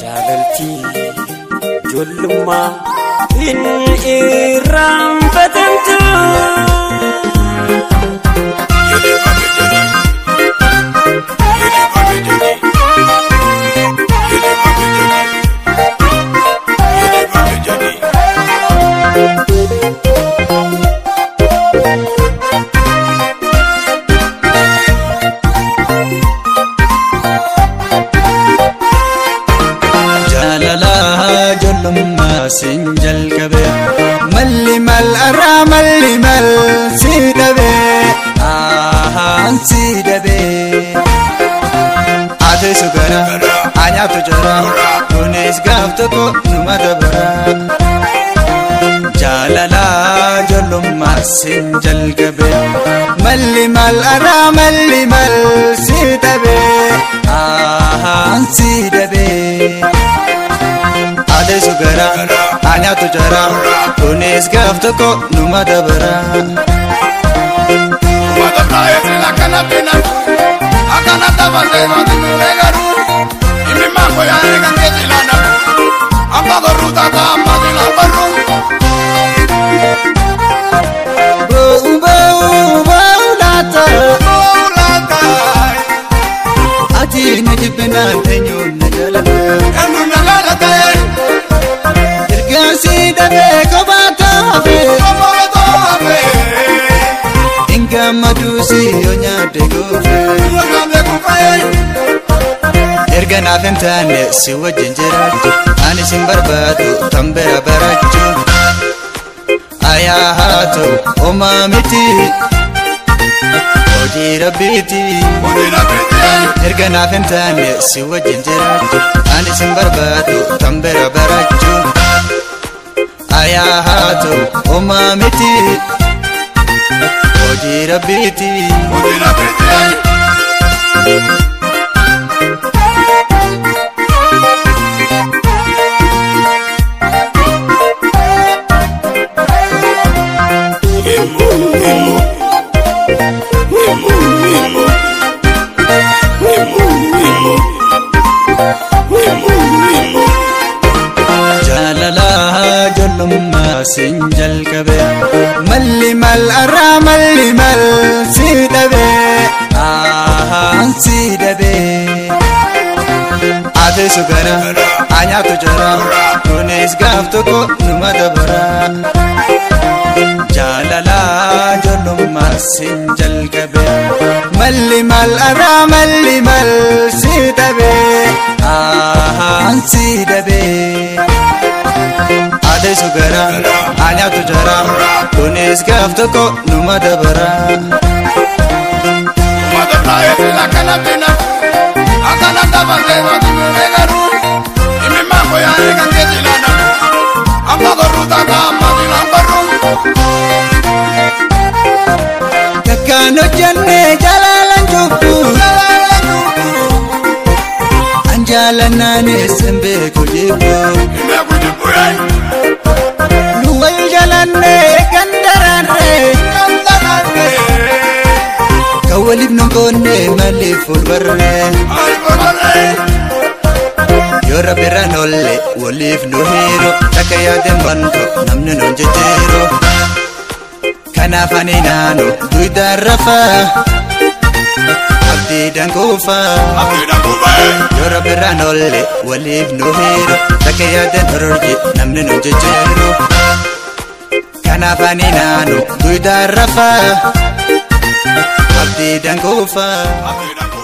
Jaalalti ijoollummaa hin irraanfatamtu. Sin jalqabe malli mal arraa malli mal si dhabe ahaan si dhabe ate sugara anyaatu jira kunis gaaf tokko numa dabara jaalala ijoollummaa sin jalqabe malli mal arraa malli mal si dhabe ahaan si dhabe. Ate sugara anyaatu jira kunis gaaf tokko numa dabara. Numa dabra eesila kanatti nafu akkana dabalee mati nu eegalu inni maangoo yaa'ee kan keessa nafu amma garuu taata amma sila barru. Boo boo boo laata Boo laata ati na jibbinaan eenyuun na jaalata. Eenyuun na jaalata. Ergaasi dhabee kophaa taafe Kophaa taafe. Ingammaduusi yoo nyaadde kuufe. Yoo nyaadde kuufe. Erga naaf hin taane si wajjin jiraachuu ani sin barbaadu tan bira barachuu. Ayaa haa ta'u homaa miti hojii rabbiiti. Hojii rabbiiti. Erga naaf hin taane si wajjin jiraachuu ani sin barbaadu tan bira barachuu. Ayaa haa ta'u homaa miti hojii rabbiiti. Hojii rabbiiti. Jaalala ijoollummaa sin jalqabe malli mal arraa malli mal si dhabe ahaan si dhabe ate sugara anyaatu jira kunis gaaf tokko numa dabara jaalala ijoollummaa sin jalqabe malli mal arraa malli mal si dhabe ahaan si dhabe. Ate sugara anyaatu jira kunis gaaf tokko numa dabara. Numa dabra eesila kanatti nafu akkana dabalee mati nu eegalu inni maangoo yaa'ee kan keessa nafu amma garuu taata amma sila barru. Takkaan hojjannee jaalalaan cubbu an jaalannaanis hin beeku jibbu. Hin beeku jibbu yaayi. Nu wal jalannee kan daraarree Kan daraarree. kan waliif nu qoonne maaliif fuulbarree. Maaliif fuulbarree. Yoo rabbirraan oolle waliif nu hiiru takka yaadeen bantu namni nu jijjiiru. Kanaaf ani naanu duudaan rafaa abdiidhaan kuufaa. Abdiidhaan kuufaa. Yoo rabbirraan oolle waliif nu hiiru takka yaadeen ororji namni nu jijjiiru. Kanaaf ani naanu duudaan rafaa abdiidhaan kuufaa. Abdiidhaan.